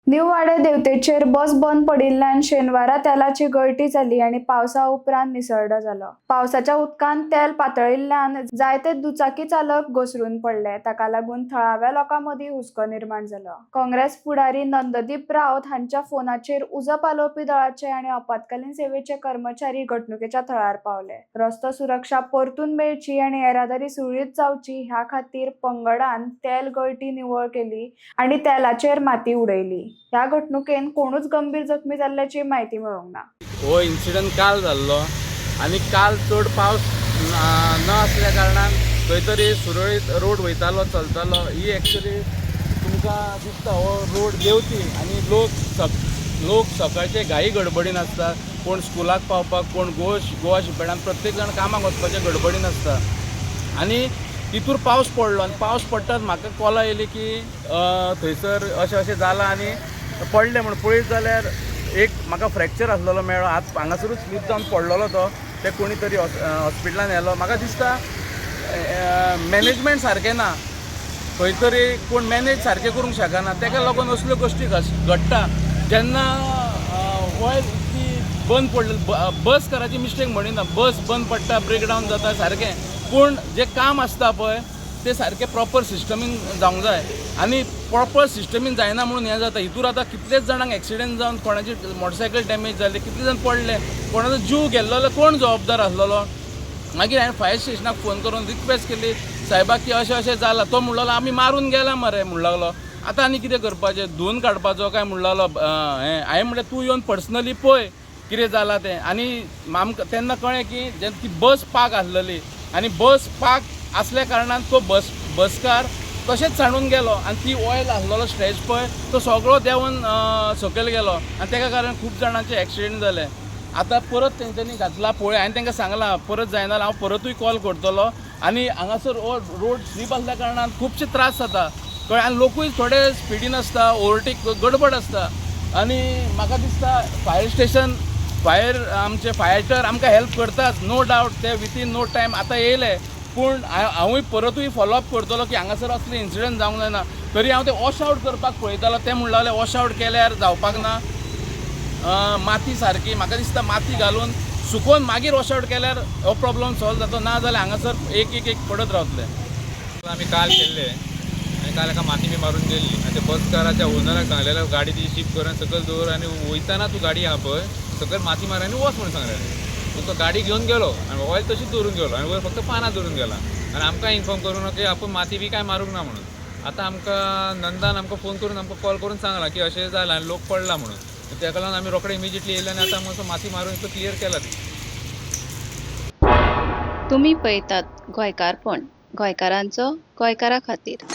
New वाडे देवतेचेर बस बंद पडिल्ल्यान शेनवारा तेलाची गळटी जाली आनी पावसा उपरांत निसरडो जालो. पावसाच्या उदकान तेल पातळिल्ल्यान जायते दुचाकी चालक घसरून पडले. ताका लागून थळाव्या लोकां मदीं हुस्को निर्माण जालो. काँग्रेस फुडारी नंददीप राऊत हांच्या फोनाचेर उजो पालोवपी दळाचे आनी आपत्कालीन सेवेचे कर्मचारी घडणुकेच्या थळार पावले. रस्तो सुरक्षा परतून मेळची आनी येरादारी सुरळीत जावची ह्या खातीर पंगडान तेल गळटी निवळ केली आनी तेलाचेर माती उडयली. ह्या घडणुकेन कोणूच गंभीर जखमी जाल्ल्याची म्हायती मेळूंक ना. हो इन्सिडंट काल जाल्लो आनी काल चड पावस न आसल्या कारणान खंय तरी सुरळीत रोड वयतालो चलतालो. ही एक्चुली तुमकां दिसता हो रोड देंवती आनी लोक सकाळचे घाई गडबडीन आसता. कोण स्कुलाक पावपाक, कोण गोवा शिपेडान, प्रत्येक जाण कामाक वचपाच्या गडबडीन आसता. आनी तितूर पावस पडलो आनी पावस पडटाच म्हाका कॉलां येयली की थंयसर अशें अशें जालां आनी पडलें म्हूण. पळयत जाल्यार एक म्हाका फ्रॅक्चर आसलेलो मेळ्ळो, हात हांगासरूच स्लीप जावन पडलेलो तो. ते कोणी तरी हॉस्पिटलान व्हेलो. म्हाका दिसता मॅनेजमेंट सारकें ना, खंय तरी कोण मॅनेज सारकें करूंक शकना, ताका लागून असल्यो गोश्टी घडटा. जेन्ना ऑयल इतली बंद पडलेली, बसकाराची मिस्टेक म्हणिना, बस बंद पडटा, ब्रेकडावन जाता सारकें, पूण जें काम आसता पळय तें सारकें प्रॉपर सिस्टमीन जावंक जाय आनी प्रॉपर सिस्टमीन जायना म्हणून हें जाता. हितूर आतां कितलेच जाणांक एक्सिडंट जावन कोणाची मोटरसायकल डॅमेज जाली, कितले जाण पडले, कोणाचो जीव गेल्लो जाल्यार कोण जबाबदार आसलेलो? मागीर हांवें फायर स्टेशनाक फोन करून रिक्वेस्ट केली सायबाक की अशें अशें जालां. तो म्हणलो आमी मारून गेला मरे म्हणलो लागलो. आतां आनी कितें करपाचें, धुवन काडपाचो काय म्हणलो लागलो. हें हांवें म्हणलें तूं येवन पर्सनली पळय कितें जालां तें. आनी आमकां तेन्ना कळ्ळें की जेन्ना ती बस पार्क आसलेली आनी बस पार्क आसल्या कारणान तो बसकार तशेंच सांडून गेलो आनी ती ऑयल आसलेलो स्ट्रेच पळय तो सगळो देंवन सकयल गेलो आनी तेका कारण खूब जाणांचे एक्सिडंट जाले. आतां परत तेंच्यांनी घातला पळय, हांवें तांकां सांगलां परत जायना जाल्यार हांव परतूय कॉल करतलो. आनी हांगासर हो रोड स्लीप आसल्या कारणान खुबशे त्रास जाता, कळ्ळें? आनी लोकूय थोडे स्पिडीन आसता, ओवरटेक गडबड आसता. आनी म्हाका दिसता फायर स्टेशन, फायर आमचे फायटर आमकां हेल्प करतात, नो डावट, ते विथीन नो टायम आतां येयले. पूण हांवूय परतूय फॉलोअप करतलो की हांगासर असले इन्सिडंट जावंक जायना. तरी हांव ते वॉश आवट करपाक पळयतालो, ते म्हणून लागले वॉश आवट केल्यार जावपाक ना, माती सारकी. म्हाका दिसता माती घालून सुकोवन मागीर वॉश आवट केल्यार हो प्रॉब्लम सॉल्व जाता, ना जाल्यार हांगासर एक एक एक पडत रावतले. आमी काल केल्ले आनी काल एका माती बी मारून गेल्ली आनी ते बसकाराच्या ओनराक सांगलेलें गाडी ती शिफ्ट करून सकयल दवर आनी वयताना तूं गाडी आहा पळय सकयल माती मार आनी वच म्हणून सांगलेलें. तुका गाडी घेवन गेलो आनी ऑयल तशीच दवरून गेलो आनी वयर फक्त पानां दवरून गेला आनी आमकां इन्फॉर्म करूं ना की आपूण माती बी कांय मारूंक ना म्हणून. आतां आमकां नंदान आमकां फोन करून आमकां कॉल करून सांगलां की अशें जालां आनी लोक पडला म्हणून. तेका लागून आमी रोखडे इमिजिएटली येयले आनी आतां आमकां माती मारून इतलो क्लियर केला ती. तुमी पळयतात गोंयकारपण, गोंयकारांचो गोंयकारा खातीर.